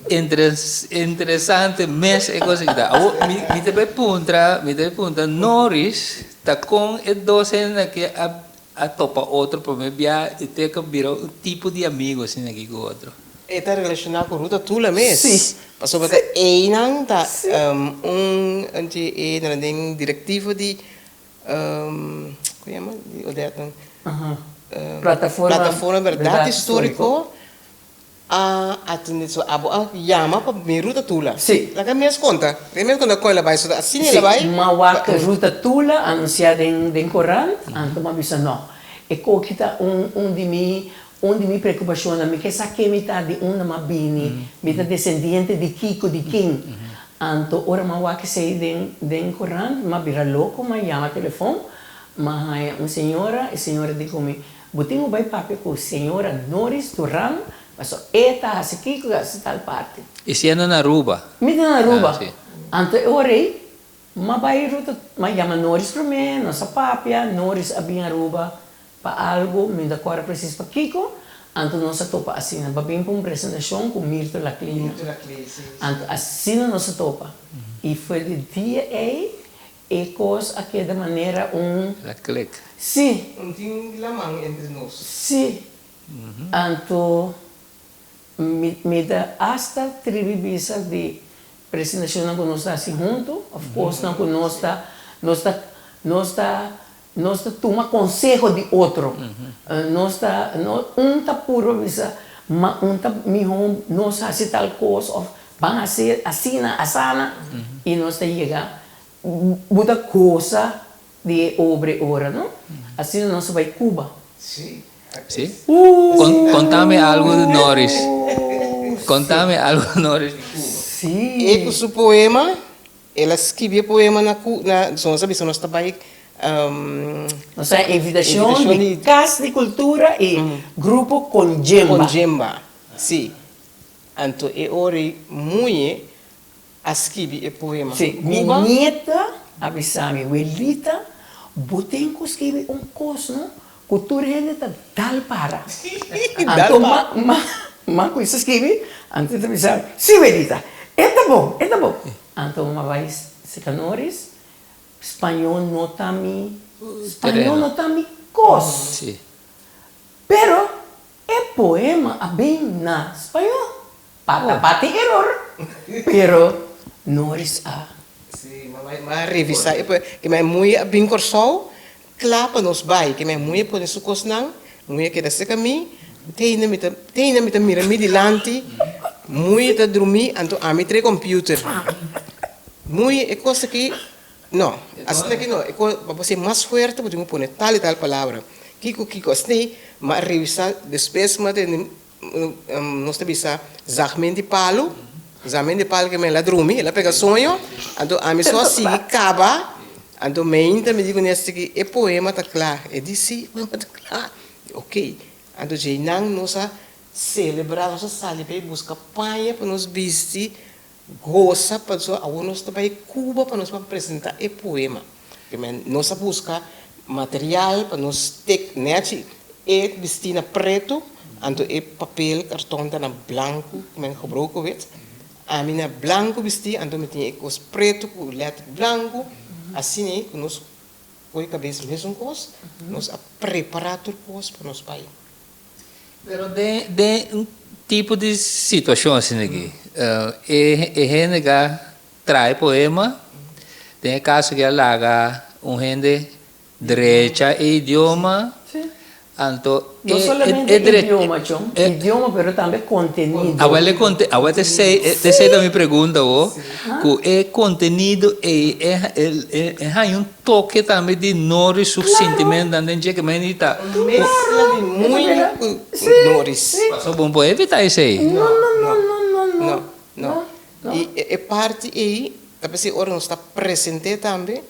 Interesante mes e cosa aki ta. Awor mi mi ta bay puntra, mi ta bay puntra Noris ta con e dos hende aki a a topa otro prome bia y te cu bira un tipo di amigo asina aki cu otro. E ta relaciona cu Ruta Tula mes. Sí. Pasobra ta eynan ta un di e nan den directivo di con yama di Odette Plataforma Plataforma Berdad Historico. A atende so abo a yama pa mi ruta tula. Sí. Laga mi es konta. Laga mi es konta kon el a bai. So ta asina el a bai. Sí, m'a wak ruta tula anunsiá den den korant, anto m'a bisa no. E koki ta un un di mi un di mi preokupashonnan. Mi ke sa ken mi ta, di unda m'a bini, mi ta desendiente di kiko, di ken. Anto ora m'a wak esei den den korant, m'a bira loko, m'a yama telefon, m'a haña un señora, e señora di ku mi, Bo tin ku bai papia ku señora Noris Duran paso e ta hasi kiko i hasi tal parti. E siendo na Aruba? Mi ta na Aruba. Anto e ora ei m'a bai ruta, m'a yama Noris promé, nos a papia, Noris a bin Aruba pa algu, mi no ta kòrda presis pa kiko, anto nos a topa asina. Ba bin pa un presentashon ku Mirto Laclina. Anto asina nos a topa. I for di dia ei E kos a keda manera un. La klik. Sí. Un tin laman entre nos. Sí. Anto mi mi ta asta tribi bisa di presentashonnan ku nos ta hasi huntu òf kosnan ku nos ta nos ta nos ta nos ta tuma konseho di otro. Nos ta no un ta purba bisa ma un ta mihó nos hasi tal kos òf ban hasi asina asana i nos ta yega Bo ta gosa di e obra e ora, no? Asina nos a bai Cuba. Sí. Sí? Contame algo di Norris. Contame algo Norris di Cuba. Sí. E cu su poema, el a scribi e poema na Cu, na, so nos a bisa nos ta bai. Nos a invitacion di Cas di Cultura y Grupo Conjemba. Conjemba, sí. Anto e ora ei muye a skibi e poema. Sí, mi nieta a bisa mi, Welita, bo tin ku skibi un kos no, ku tur hende ta dal para. Anto ma, ma, ma kuminsa skibi, anto e ta bisa mi, sí Welita, e ta bon, e ta bon. Anto m'a bai seka Noris, spañó no ta mi, spañó no ta mi kos. Pero e poema a bin na spañó. Pa ta tin eror, pero Noris a. Sí, m'a revisa e poema. Ke mei muye a bin Kòrsou kla pa nos bai. Ke mei muye pone su kosnan, muye keda serka mi. Te ainda mi ta, te ainda mi ta mira mi dilanti. Muy ta drumí, anto ami trae computer. Muy e kos aki, no, asina aki no, e kos pa bo ser mas fuerte bo tin ku pone tal i tal palabra. Kiko kiko, asina ei mi a revisá despues mi a tende nos ta bisa zagment di palu, zagment di palu ke mi a drumi, el a pega soño, anto ami so a sigui kaba, anto meinta mi di ku Nesti ki e poema ta kla, e di si e poema ta kla, ok, anto djeinan nos a Selebrá, nos a sali bai buska paña pa nos bisti, gosa pasobra awor nos ta bai Cuba pa nos ban presentá e poema. Nos a buska material pa nos tek nèchi e bistí na pretu, anto e papel karton ta na blanku, men gebroken wit. Ami na blanku bistí, anto mi tin e kos pretu ku lèter blanku, asina ei ku nos koe kabes mesun kos, nos a prepará tur kos pa nos bai. Pero den den un tipo di situacion asina aki, e e hende ka traha e poema, den e caso ki a laga un hende drecha e idioma, anto No solamente idioma, John, idioma pero tambe contenido. Awel e conte, awel ta esey, ta esey ta mi pregunta awo, cu e contenido ey e e e haña un Toke tambe di Noris su sintimentonan den dje ke men di ta. Un mezcla di muña ku Noris. Paso bon por evita esei. No, no, no, no, no, no. No, no. I e parti ei ta p'esei ora nos ta present'é tambe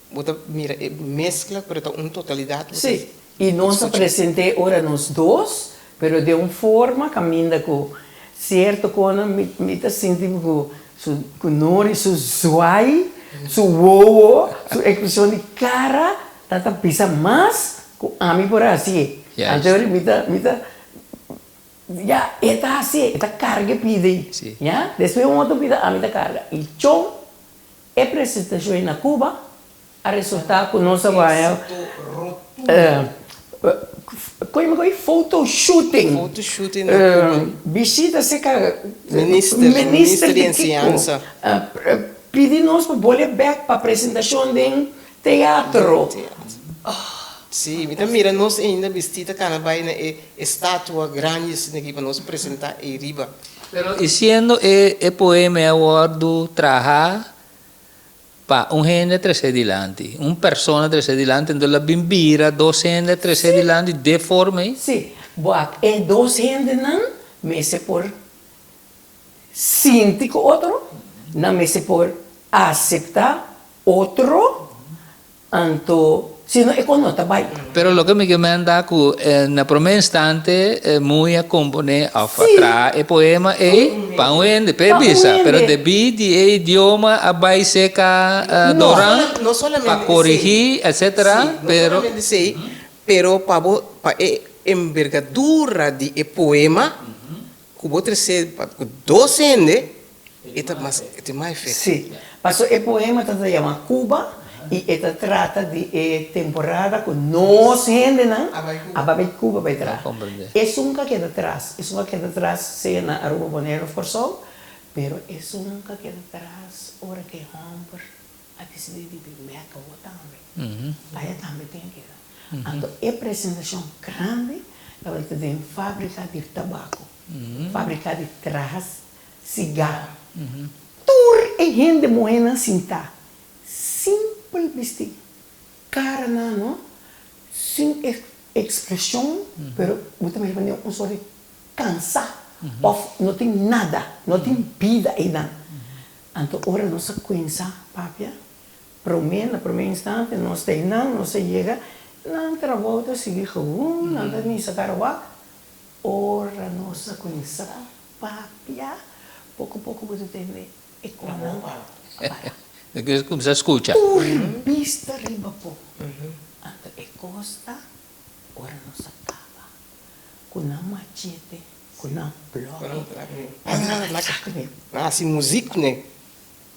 bo ta mira e mezcla pero ta un totalidat. Sí, i nos a present'é ora nos dos pero den un forma kaminda ku sierto konan mi mi ta sinti ku Su ku Nori su zwaai, su wowo, su ekspreshon di kara ta ta bisa mas ku ami por a hasié. Anto ori mi ta mi ta ya e ta hasié, e ta karga e pida ei. Ya, despues un otro pida ami ta karga. I chon e presentashon ei na Cuba A resultá ku nos a bai Koe mi photo shooting. Photo shooting na Cuba. Bishita serka Minister, minister di enseñansa. Pidi nos pa bole bek pa presentashon den teatro. Sí, mi ta mira nos ainda bistí ta kana bai na e estatua grandi asina aki pa nos presentá ei riba. Pero i siendo e poema a wòrdu traha Pa un hende trece dilanti, un persona trece dilanti, enton la bin bira dos hende trece dilanti de forma ei. Sí, bo e dos hendenan mester por sinti cu otro, nan mester por acepta otro Anto, si no e kon no ta bai. Pero loke mi ke menda ku na prome instante Muy a kompone of a traha e poema ei pa un hende, p'e bisa, pero debí di e idioma a bai seka Doran pa korigí etcetera, pero. No solamente esei, pero pa bo, pa e embergadura di e poema ku bo trese pa ku dos hende, E ta mas, e tin mas efecto. Sí, paso e poema ta ta yama Cuba y e ta trata di e temporada cu nos hendenan a bai Cuba bai traha. Esun ka keda tras, esun ka keda tras sea na Aruba, Bonaire of Corsou, pero esun ka keda tras ora cu e homber a dicidi di bin bek awo tambe. Aya tambe tin a keda. Anto e presentacion grandi tabata den fabrica di tabaco, fabrica di traha Siga. Tur e hende muhénan sintá, simpel bistí, karanan no sin ekspreshon, pero bo ta mira manera un sort di kansá òf no tin nada, no tin bida einan. Anto ora nos a kuminsá papia, promé, na promé instante nos ta einan, nos a yega, nan trabou ta sigui gewoon, nan ta misa kara wak, ora nos a kuminsá Papia, poko poko bo ta tende e konan a para. Bo ta kuminsá skucha. Tur bista riba bo. Anto e kos ta ora nos a kaba ku nan machete, ku nan bloki, nan a kaba. Nan hasi muzik kuné.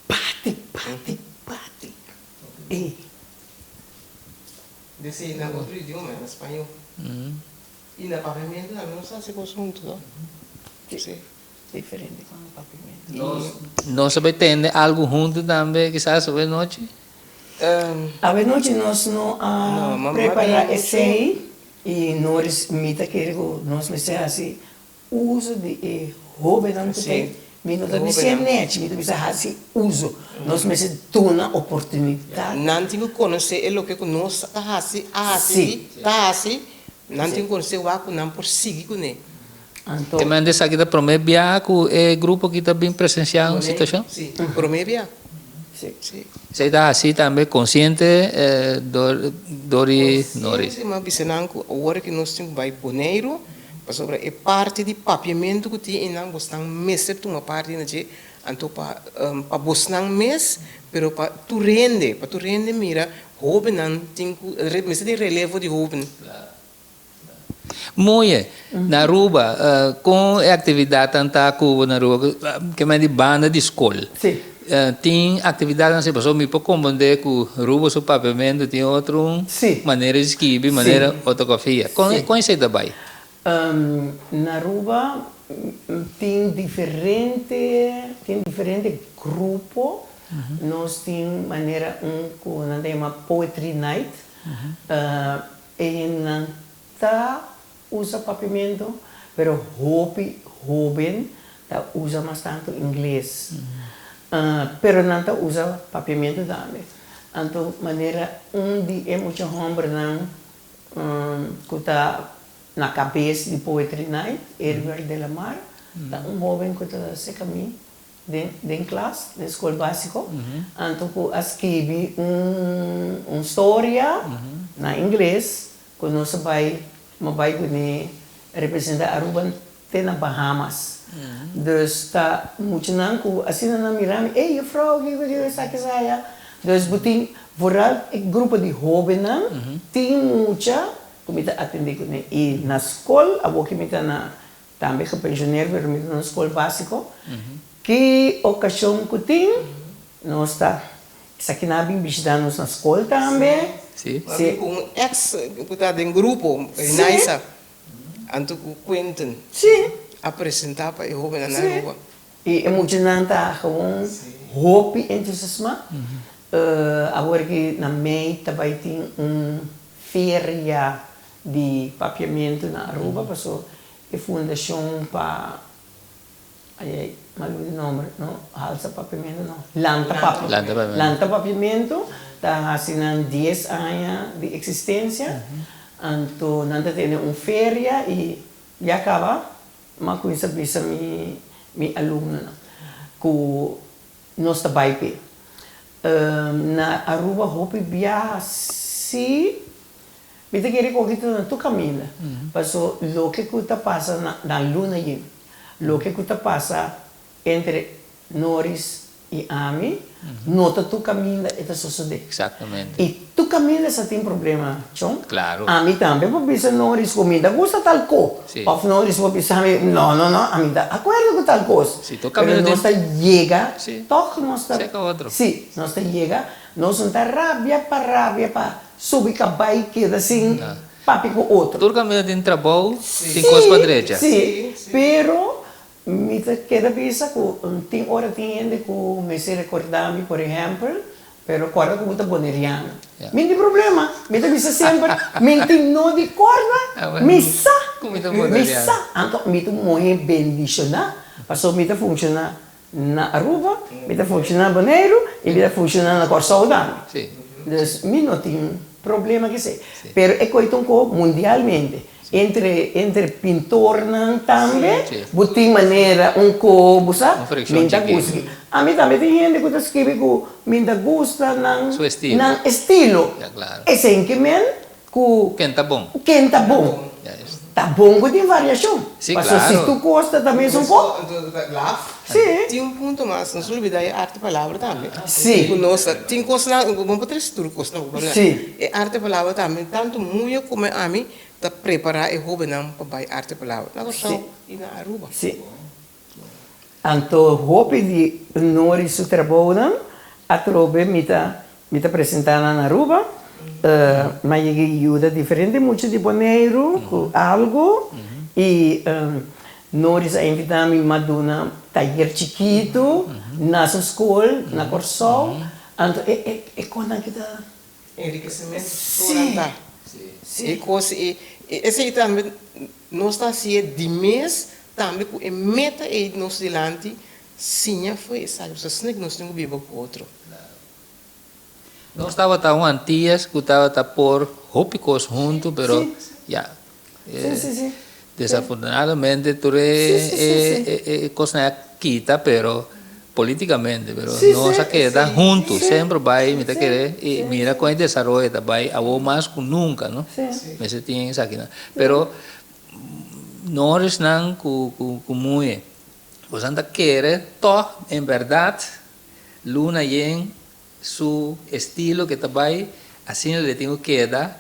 Bati, bati, bati. E. Desi na otro idioma, na spañó. I na papiamentu tambe nos ta hasi kos huntu to? Si. Diferente kon na papiamentu. Nos a bai tende algu huntu tambe kisas awe nochi? Awe nochi nos no a prepara esei i Noris mi ta kere ku nos mester hasi uso di e. Hóbennan ku ta mi no ta bis'é nèchi, mi ta bisa hasi uso. Nos mester duna oportunidat. Nan tin ku konosé e loke ku nos ta hasi, a hasi i ta hasi. Nan tin ku konosé wak ku nan por sigui kuné. Anto. Te mende esaki ta promé bia ku e grupo aki ta bin presensiá un situashon? Si, promé bia. Si. Si. Esei ta hasi tambe konsiente dor dor di Noris. Konsiente, m'a bisa nan ku awor ku nos tin ku bai Boneiru, Pasobra e parti di papiamentu ku tin einan bosnan mester tuma parti na dje, anto pa pa bosnan mes, pero pa tur hende, pa tur hende mira hóbennan tin ku mester tin relevo di hóben. Moye, na Aruba, kon e aktividatnan ta ku bo na Aruba? Ke men di banda di skol. Tin aktividatnan así? Pasobra mi por komprendé ku Aruba su papiamentu tin otro manera di skibi, manera ortografia. Kon kon esei ta bai? Na Aruba tin diferente tin diferente grupo. Nos tin manera un ku nan ta yama Poetry Night. E hendenan ta usa papiamentu, pero hopi hoben ta usa mas tantu ingles. Pero nan ta usa papiamentu tambe. Anto manera un di e mucha hombernan ku ta na kabes di Poetry Night, Edward de la Mar, ta un hoben ku ta seka mi den den klas, den skol básiko. Anto ku a skibi un un storia na ingles Cu nos a bay, mi a bay cune representa Aruba te na Bahamas. Dus ta muchanan cu asina nan mira mi, ey juffrouw, kico kico esaki esaya. Dus bo tin vooral e grupo di hobennan tin mucha cu mi ta atende cune. Y na scol, awor cu mi ta na, tambe gepensioneerd, pero mi ta na scol basico, ki ocasion cu tin nos ta Esaki nan a bin bishita nos na skol tambe. Sí. M'a bin ku un ex ku ta den grupo, Renaisa, anto ku Quinton. Sí. A presentá pa e hóbennan na Aruba. I e muchanan ta gewoon hopi entusiasmá. Awor ki na mei ta bai tin un feria di papiamentu na Aruba, paso e fundashon pa Ayay, m'a lubida nomber, no Halsa Papiamentu no, Lanta Papi, Lanta Papiamentu. Lanta Papiamentu ta hasi nan dies aña di eksistensia, anto nan ta tene un feria i ya kaba m'a kuminsa bisa mi mi alumnonan ku nos ta bai p'e. Na Aruba hopi biaha si Mi ta kere koki ta na tur kaminda, paso loke ku ta pasa na luna yin, loke ku ta pasa entre Noris i ami, no ta tur kaminda e ta sosodé. Exactamente. I tur kaminda sa tin problema, Chon. Claro. Ami tambe por bisa Noris ku mi ta gusta tal ko, Si. òf Noris por bisa mi, no, no, no, ami ta akuerdo ku tal kos. Si, tur Pero kaminda tin. nos ta yega, Si. tòg nos ta. Seka otro. Si, nos ta yega, nos no ta rabia pa rabia pa. Subi kabai keda sin papia ku otro. Tur kaminda tin trabou, tin kos pa drecha. Sí, pero mi ta keda bisa ku tin ora tin hende ku mester rekorda mi, por ehèmpel, pero kòrda ku bo ta boneriano. Mi no tin problema, mi ta bisa semper, mi tin no di kòrda, mi sa, mi sa. Anto mi ta un muhé bendishoná, pasobra mi ta funshoná Na Aruba, mi ta funciona na Boneiru y mi ta funciona na Corsou tambe. Dus mi no tin problema cu esey. Pero e coy ta un co mundialmente. Entre entre pintornan tambe bo tin manera un co bo sa mi ta gusta. Ami tambe tin hende cu ta scribi cu mi ta gusta nan nan estilo. Esey ke men Ku Ken ta bon. Ken ta bon. Ta bon ku tin variashon. Sí, Paso si klaro. tur kos ta ta mesun kos. Laf. Sí. Tin un punto mas, nos olbida e arte palabra tambe. Sí. Ku nos ta, tin kosnan, bo no por trese tur kosnan ku por. Sí. E arte palabra tambe, tantu Muño komo ami ta prepara e hobennan pa bai arte palabra na Kòrsou i na Aruba. Sí. Anto hopi di Nori su trabounan atrobe mi ta mi ta presenta nan na Aruba. Mi a yega yuda diferente mucha di Boneiru ku algu i Noris a invita mi mi a duna tayer chikitu na su skol na Kòrsou. Anto e e e konan ki ta. Enrikesimentu soran ta. E kos e esei tambe nos ta hasié di mes. Tambe ku e meta ei nos dilanti, siña fo'i esaki, pasobra asina ku nos tin ku biba ku otro. Nos tabata un Antillas ku tabata por hopi kos huntu, pero ya, desafortunadamente tur e kosnan a kita, pero políticamente, pero nos a keda huntu, semper bai, mi ta kere, i mira kon e desaroyo ta bai awor mas ku nunka, no? Mester tin esakinan. Pero Norisnan ku ku muhe. Bosan ta kere tòg en bèrdat luna yen su estilo ke ta bai asina le tin ku keda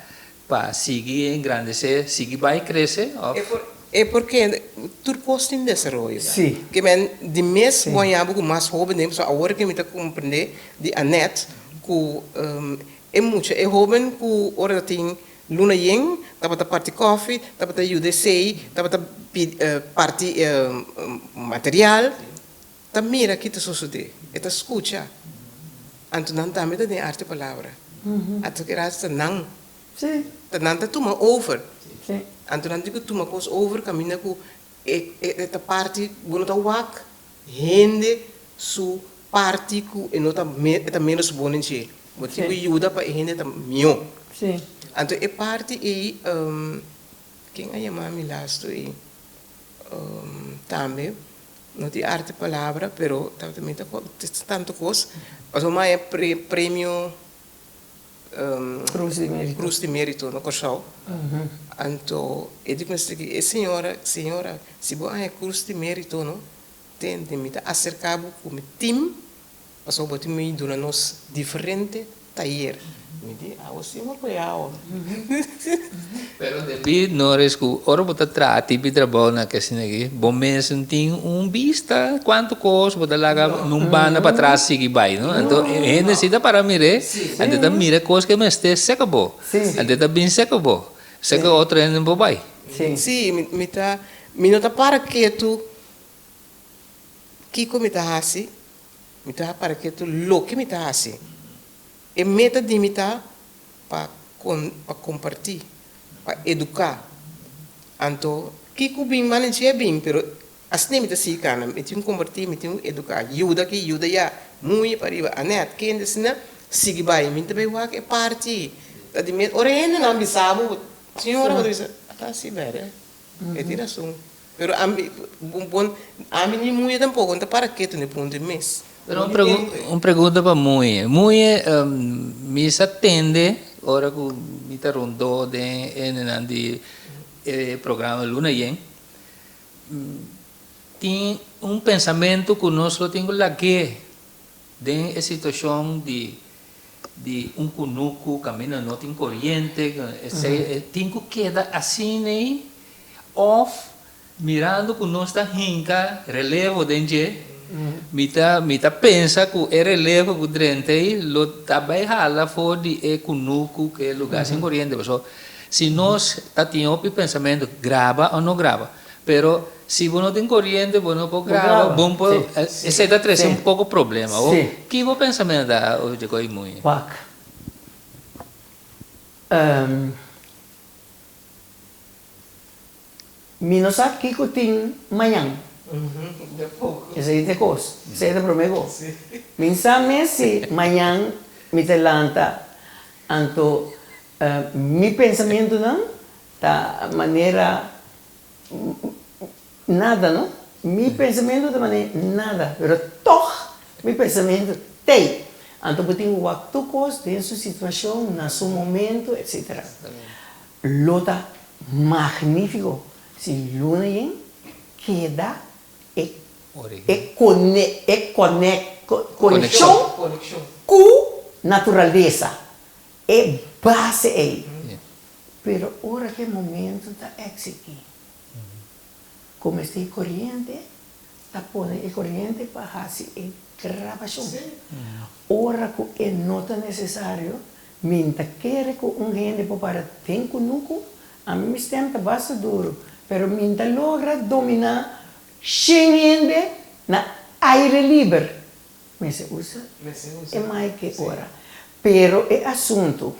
pa sigui engrandesé, sigui bai krese òf? E por kende tur kos tin desaroyo. Sí. Ke men di mes guaña bo ku mas hóbennan pasobra awor ke mi ta komprendé di Anette ku e mucha e hóben ku ora ta tin Luna yen tabata parti kofi, tabata yuda esei, tabata parti material, ta mira ki ta sosodé, e ta skucha. Anto nan tambe ta den arte palabra. Anto ki rato ta nan, ta nan ta tuma over. Anto nan tin ku tuma kos over kaminda ku e ta parti, bo no ta wak hende su parti ku e no ta e ta menos bon den dje. Bo tin ku yuda pa e hende ta mihó. Anto e parti ei, ken a yama mi lastu ei? Tambe no di arte palabra pero tabata mi ta tantu kos. Pasobra mi a haña premio Krus di Merito. Krus di Merito na Kòrsou. Anto e di ku mi e señora, señora si bo a haña Krus di Merito no, Tende, mi ta aserká bo ku mi tim, pasobra bo tin mi duna nos diferente tayer. Mi di, Awo sí mi por awo. Pero debí Noris ku ora bo ta traha tipi trabou na asina aki, bo mes no tin un bista kuantu kos bo ta laga nun banda patras sigui bai, no? Anto e hende si ta para mir'é, anto e ta mira kos ke mester seka bo, anto e ta bin seka bo, seka otro hende no por bai. Sí, mi ta, mi no ta para ketu Kiko mi ta hasi? Mi ta para ketu loke mi ta hasi. E meta di mi ta pa pa kompartí, pa eduká. Anto kiko bin manda dje bin, pero asina mi ta sigui kana. Mi tin ku kompartí, mi tin ku eduká. Yuda aki, yuda ya. Muñe pa riba. Anèt, kende asina sigui bai. Mi ta bai wak e parti. Ta di mes ora e hendenan bisa bo, señora bo ta bisa, ata si bèrdè. E tin rason. Pero ami bon ami ni muye tampoco no ta para ketu ni punto mes. Pero un pregunta un pregunta pa muye. Muye mi sa tende ora ku mi ta rondó den e hendenan di e programa Luna Yen tin un pensamentu ku nos lo tin ku lag'é den e situashon di di un kunuku kaminda no tin koriente esei tin ku keda asina ei òf mirando ku nos ta hinka relevo den dje mi ta mi ta pensa ku e relevo ku drenta ei lo ta bai hala for di e kunuku ku e lugá sin koriente pasobra si nos ta tin hopi pensamentu graba òf no graba Pero si bo no tin coriente bo no por graba, bo no por, esey ta trece un poco problema. Ki bo pensamento ta over dje coy muy? Wak. Mi no sa kico tin mañan. Esey ta e cos. Esey ta e prome cos. Mi sa mes si mañan mi ta lanta anto mi pensamentonan Ta manera nada no. Mi pensamentu ta manera nada, pero tog mi pensamentu t'ei. Anto bo tin wak tur kos den su situashon, na su momento, etcetera. Lo ta magnífiko si luna yen keda e e kone e kone konekshon ku naturalesa, e base ei. Pero ora ku e momento ta eksigi, ku mester e koriente, ta pone e koriente pa hasi e grabashon. Ora ku e no ta nesesario, mi ta kere ku un hende por para den kunuku, ami mi stem ta basta duru, pero mi ta logra dominá shen hende na aire liber. Mester usa e mic e ora. Pero e asuntu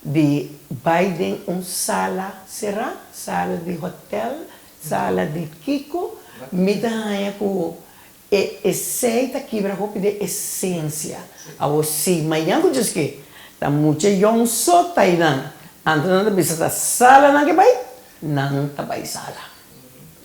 di bai den un sala será, sala di hotel, Sala di kiko? Mi ta haña ku e esei ta kibra hopi den esensia. Awor si mañan ku Dios ke, ta mucha yòn so ta einan, anto nan ta bisa ta sala nan ke bai, nan ta bai sala.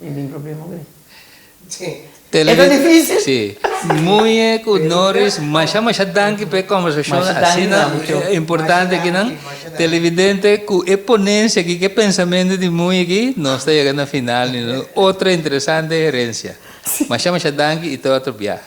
Mi tin problema ku esei. E ta difícil. Sí. Muñe ku Norris, masha masha danki pa e kòmbersashon asina importante akinan. Televidente, ku e ponensia aki, ku e pensamentu di Muñe aki, nos ta yega na final di nos otro interesante herensia. Masha masha danki i te otro biaha.